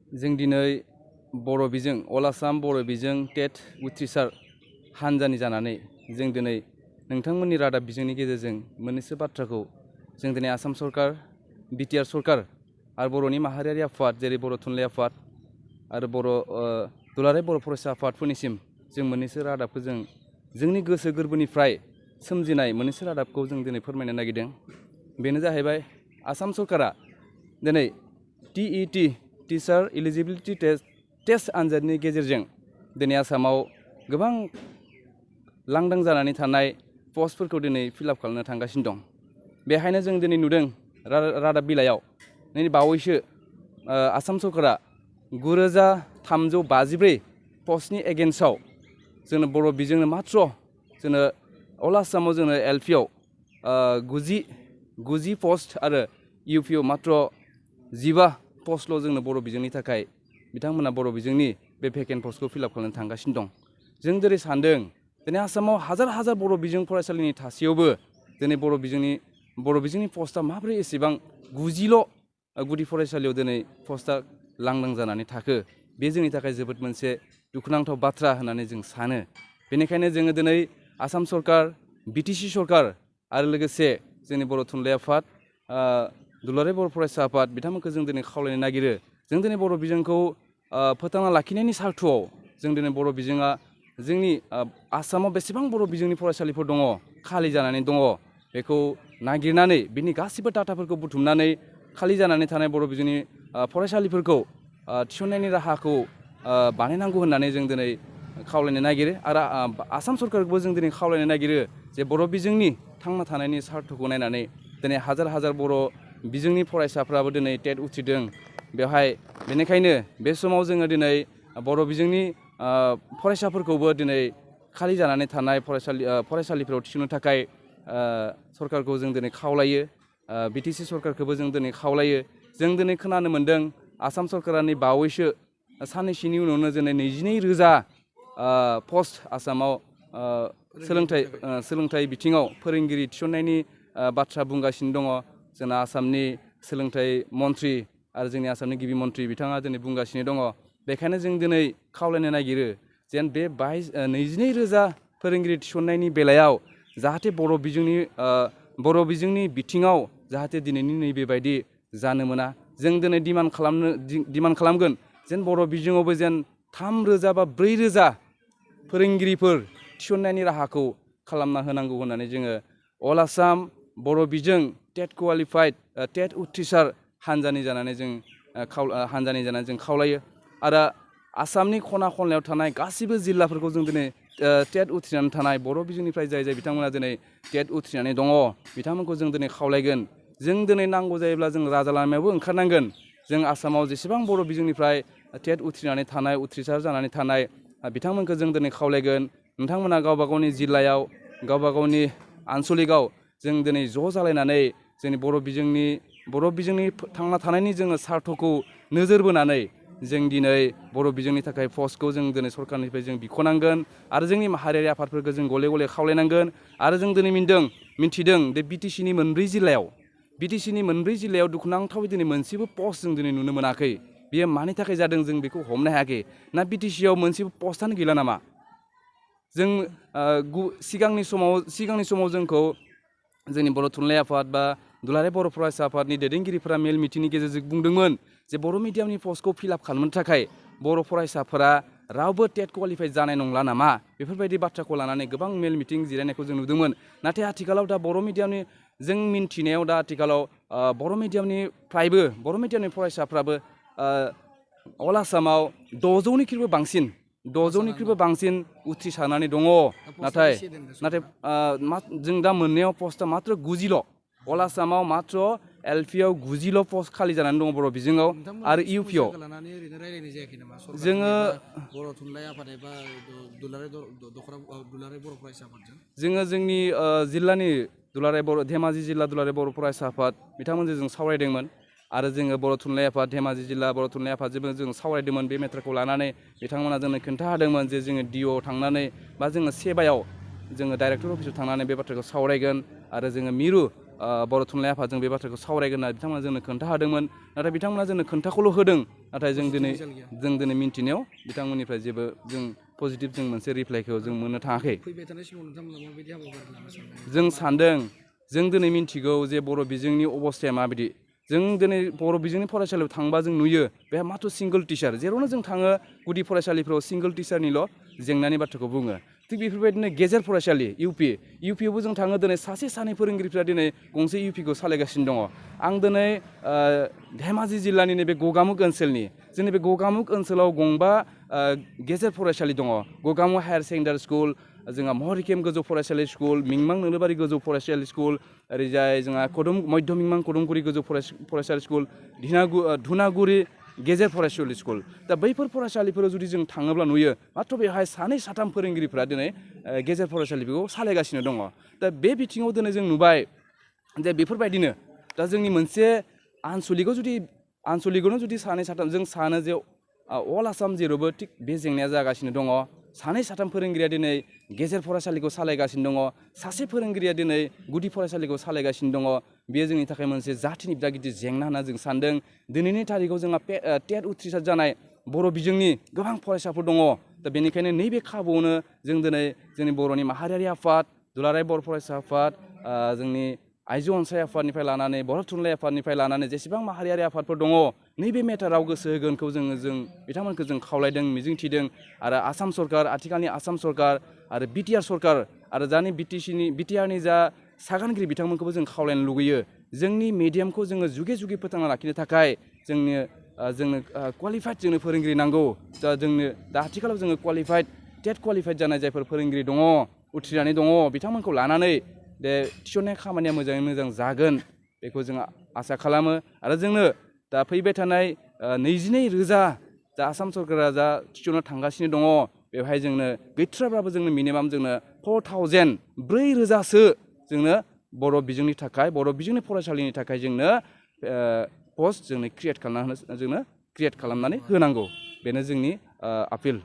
जों दिनै बर' बिजों अल आसाम बर' बिजों टेट उथ्रिसार हानजानि जानानै जों दिनै नोंथांमोननि रादाब बिजोंनि गेजेरजों मोननैसो बाथ्राखौ जों दिनै आसाम सरकार बिटिआर सरकार आरो बर'नि माहारियारि आफाद जेरै बर' थुनलाइ आफाद आरो दुलाराय बर' फरायसा आफादफोरनिसिम जों मोननैसो रादाबखौ जों जोंनि गोसो गोरबोनिफ्राय सोमजिनाय मोननैसो रादाबखौ जों दिनै फोरमायनो नागिरदों। बेनो जाहैबाय आसाम सरकारा दिनै TET टिचार इलिजिबिलिटि टेस्ट आनजादनि गेजेरजों दिनै आसामाव गोबां लांदां जानानै थानाय पस्टफोरखौ दिनै फिलआप खालामनो थांगासिनो दं। बेहायनो जों दिनै नुदों रादाब बिलाइयाव नै बावैसो आसाम सरकारा 9354 पस्टनि एगेन्स्टआव जोंनो बर' बिजोंनो मात्र जोंनो अल आसामाव जोंनो LPआव 90 पस्ट आरो UPआव मात्र 15 पस्टल' जोंनो बर' बिजोंनि थाखाय बिथांमोना बर' बिजोंनि बे भेकेन्ट पस्टखौ फिलआप खालामनो थांगासिनो दं। जों जेरै सानदों दिनै आसामाव हाजार बर' बिजों फरायसालिनि थासेयावबो दिनै बर' बिजोंनि पस्टआ माबोरै एसेबां 90ल' गुदि फरायसालियाव दिनै पस्टआ लांदां जानानै थाखो बे जोंनि थाखाय जोबोद मोनसे दुखुनांथाव बाथ्रा होननानै जों सानो। बेनिखायनो जोङो दिनै आसाम सरकार BTC सरकार आरो लोगोसे जोंनि बर' थुनलाइ आफाद दुलाराय बर' फरायसा आफाद बिथांमोनखौ जों दिनै खावलायनो नागिरो जों दिनै बर' बिजोंखौ फोथांना लाखिनायनि सार्थ'आव जों दिनै बर' बिजोङा जोंनि आसामाव बेसेबां बर' बिजोंनि फरायसालिफोर दङ खालि जानानै दङ बेखौ नागिरनानै बिनि गासिबो डाटाफोरखौ बुथुमनानै खालि जानानै थानाय बर' बिजोंनि फरायसालिफोरखौ थिसननायनि राहाखौ बानायनांगौ होननानै जों दिनै खावलायनो नागिरो आरो आसाम सरकारखौबो जों दिनै खावलायनो नागिरो जे बर' बिजोंनि थांना थानायनि सार्थ'खौ नायनानै दिनै हाजार बर' बिजोंनि फरायसाफ्राबो दिनै टेट उथ्रिदों बेवहाय बेनिखायनो बे समाव जोङो दिनै बर' बिजोंनि फरायसाफोरखौबो दिनै खालि जानानै थानाय फरायसालिफोराव थिसननो थाखाय सरकारखौ जों दिनै खावलायो। BTC सरकारखौबो जों दिनै खावलायो। जों दिनै खोनानो मोन्दों आसाम सरकारनि बावैसो साननैसोनि उनावनो दिनै 22,000 पस्ट आसामाव सोलोंथाइ बिथिङाव फोरोंगिरि थिसननायनि बाथ्रा बुंगासिनो दङ। जोंना आसामनि सोलोंथाइ मन्थ्रि आरो जोंनि आसामनि गिबि मन्थ्रि बिथाङा दिनै बुंगासिनो दङ। बेखायनो जों दिनै खावलायनो नागिरो जेन बे 22,000 फोरोंगिरि थिसननायनि बेलायाव जाहाथे बर' बिजोंनि बिथिङाव जाहाथे दिनैनि नैबेबायदि जानो मोना। जों दिनै डिमान्ड खालामगोन जेन बर' बिजोङावबो जेन 3,000 बा 4,000 फोरोंगिरिफोर थिसननायनि राहाखौ खालामना होनांगौ होननानै जोङो अल आसाम बर' बिजों टेट क्वालिफाइड टेट उथ्रिसार हानजानि जानानै जों खावलायो आरो आसामनि खना खनलायाव थानाय गासिबो जिल्लाफोरखौ जों दिनै टेट उथ्रिनानै थानाय बर' बिजोंनिफ्राय जाय बिथांमोना दिनै टेट उथ्रिनानै दङ बिथांमोनखौ जों दिनै खावलायगोन। जों दिनै नांगौ जायोब्ला जों राजा लामायावबो ओंखारनांगोन। जों आसामाव जेसेबां बर' बिजोंनिफ्राय टेट उथ्रिनानै थानाय उथ्रिसार जानानै थानाय बिथांमोनखौ जों दिनै खावलायगोन नोंथांमोना गावबा गावनि जिल्लायाव गावबा गावनि आनसलिकआव जों दिनै ज' जालायनानै जोंनि बर' बिजोंनि थांना थानायनि जोङो सार्थखौ नोजोर बोनानै जों दिनै बर' बिजोंनि थाखाय पस्टखौ जों दिनै सरकारनिफ्राय जों बिख'नांगोन आरो जोंनि माहारियारि आफादफोरखौ जों गले गले खावलायनांगोन आरो जों दिनै मिन्थिदों बे BTCनि मोनब्रै जिल्लायाव दुखुनांथावै दिनै मोनसेबो पस्ट जों दिनै नुनो मोनाखै। बेयो मानि थाखाय जादों जों बेखौ हमनो हायाखै ना BTCआव मोनसेबो पस्टआनो गैला नामा? जों सिगांनि समाव जोंखौ जोंनि बर' थुनलाइ आफाद बा दुलाराय बर' फरायसा आफादनि दैदेनगिरिफोरा मेल मिटिंनि गेजेरजों बुंदोंमोन जे बर' मिडियामनि पस्टखौ फिलआप खालामनो थाखाय बर' फरायसाफोरा रावबो टेट क्वालिफाइड जानाय नंला नामा बेफोरबायदि बाथ्राखौ लानानै गोबां मेल मिटिं जिरायनायखौ जों नुदोंमोन। नाथाय आथिखालाव दा बर' मिडियामनि जों मिन्थिनायाव दा आथिखालाव बर' मिडियामनि फरायसाफ्राबो अल आसामाव 600निख्रुइबो बांसिन उथ्रिसारनानै दङ। नाथाय जों दा मोननायाव पस्टआ मात्र 90ल'। अल आसामाव मात्र LPआव 90ल' पस्ट खालि जानानै दङ बर' बिजोङाव आरो UPआव जोङो बर' थुनलाइ आफाद एबा दुलाराय बर' फरायसा आफादजों जोङो जोंनि जिल्लानि धेमाजि जिल्ला दुलाराय बर' फरायसा आफाद बिथांमोनजों जों सावरायदोंमोन आरो जोङो बर' थुनलाइ आफाद धेमाजि जिल्ला बर' थुनलाइ आफादजोंबो जों सावरायदोंमोन बे मेटारखौ लानानै बिथांमोना जोंनो खोन्थाहोदोंमोन जे जोङो DO थांनानै बा जोङो सेबायाव जोङो डाइरेक्टर अफिसाव थांनानै बे बाथ्राखौ सावरायगोन आरो जोङो मिरु बर' थुनलाइ आफादजों बे बाथ्राखौ सावरायगोन होनना बिथांमोना जोंनो खोन्थाहोदोंमोन। नाथाय बिथांमोना जोंनो खोन्थाखौल' होदों नाथाय जों दिनै रिजाल्ट गैया। मिन्थिनायाव बिथांमोननिफ्राय जेबो जों पजिटिभ जों मोनसे रिप्लाइखौ जों मोननो थाङाखै। फैबाय थानाय समाव नोंथांमोना माबायदि हाबाफारि लानो सानदों? जों सानदों जों दिनै मिन्थिगौ जे बर' बिजोंनि अबस्थाया माबायदि। जों दिनै बर' बिजोंनि फरायसालियाव थांबा जों नुयो बेहा माथ्र सिंगोल टिचार, जेरावनो जों थाङो गुदि फरायसालिफ्राव सिंगोल टिचारनिल' जेंनानि बाथ्राखौ बुङो। थिग बेफोरबायदिनो गेजेर फरायसालि इउपिआवबो जों थाङो दिनै सासे सानै फोरोंगिरिफ्रा दिनै गंसे इउपिखौ सालायगासिनो दङ। आं दिनै धेमाजि जिल्लानि नैबे गगामुग ओनसोलनि जोंनि बे गगामुग ओनसोलाव गंबा गेजेर फरायसालि दङ। गगामुग हायार सेकेन्डारि स्कुल, जोंहा महरिकेम गोजौ फरायसालि स्कुल, मिंमां नोलोबारि गोजौ फरायसालि स्कुल, ओरैजाय जोंहा मध्य मिंमां कदमगुरि गोजौ फरायसालि स्कुल, धुनागुरि गेजेर फरायसालि स्कुल। दा बैफोर फरायसालिफोराव जुदि जों थाङोब्ला नुयो माथ्र बेवहाय सानै साथाम फोरोंगिरिफ्रा दिनै गेजेर फरायसालिखौ सालायगासिनो दङ। दा बे बिथिङाव दिनै जों नुबाय जे बेफोरबायदिनो दा जोंनि मोनसे आनसलिकआवनो जुदि सानै साथाम, जों सानो जे अल आसाम जेरावबो थिग बे जेंनाया जागासिनो दङ। सानै साथाम फोरोंगिरिया दिनै गेजेर फरायसालिखौ सालायगासिनो दङ, सासे फोरोंगिरिया दिनै गुदि फरायसालिखौ सालायगासिनो दङ। बेयो जोंनि थाखाय मोनसे जाथिनि बिराद गिदिर जेंना होनना जों सानदों। दिनैनि थारिखआव जोंहा टेट उथ्रिसार जानाय बर' बिजोंनि गोबां फरायसाफोर दङ। दा बेनिखायनो नैबे खाबुआवनो जों दिनै जोंनि बर'नि माहारियारि आफाद, दुलाराय बर' फरायसा आफाद, जोंनि आइजो अनसाय आफादनिफ्राय लानानै बर' थुनलाइ आफादनिफ्राय लानानै जेसेबां माहारियारि आफादफोर दङ, नैबे मेटाराव गोसो होगोनखौ जों बिथांमोनखौ जों खावलायदों, मिजिंथिदों। आरो आसाम सरकार, आथिखालनि आसाम सरकार आरो बिटिआर सरकार आरो दानि बिटिआरनि जा सागानगिरि बिथांमोनखौबो जों खावलायनो लुगैयो। जोंनि मिडियामखौ जोङो जुगे जुगे फोथांना लाखिनो थाखाय जोंनो क्वालिफाइड जोंनो फोरोंगिरि नांगौ। दा आथिखालाव जोङो टेट क्वालिफाइड जानाय जायफोर फोरोंगिरि दङ, उथ्रिनानै दङ, बिथांमोनखौ लानानै थिसननाय खामानिया मोजाङै मोजां जागोन बेखौ जों आसा खालामो। आरो जोंनो दा फैबाय थानाय 22,000 दा आसाम सरकारा जा थिसननो थांगासिनो दङ, बेवहाय जोंनो गैथ्राब्लाबो जोंनो मिनिमाम जोंनो 4,000 जोंनो बर' बिजोंनि थाखाय, बर' बिजोंनि फरायसालिनि थाखाय जोंनो पस्ट जोंनो क्रियेट खालामनानै होनांगौ। बेनो जोंनि आपिल।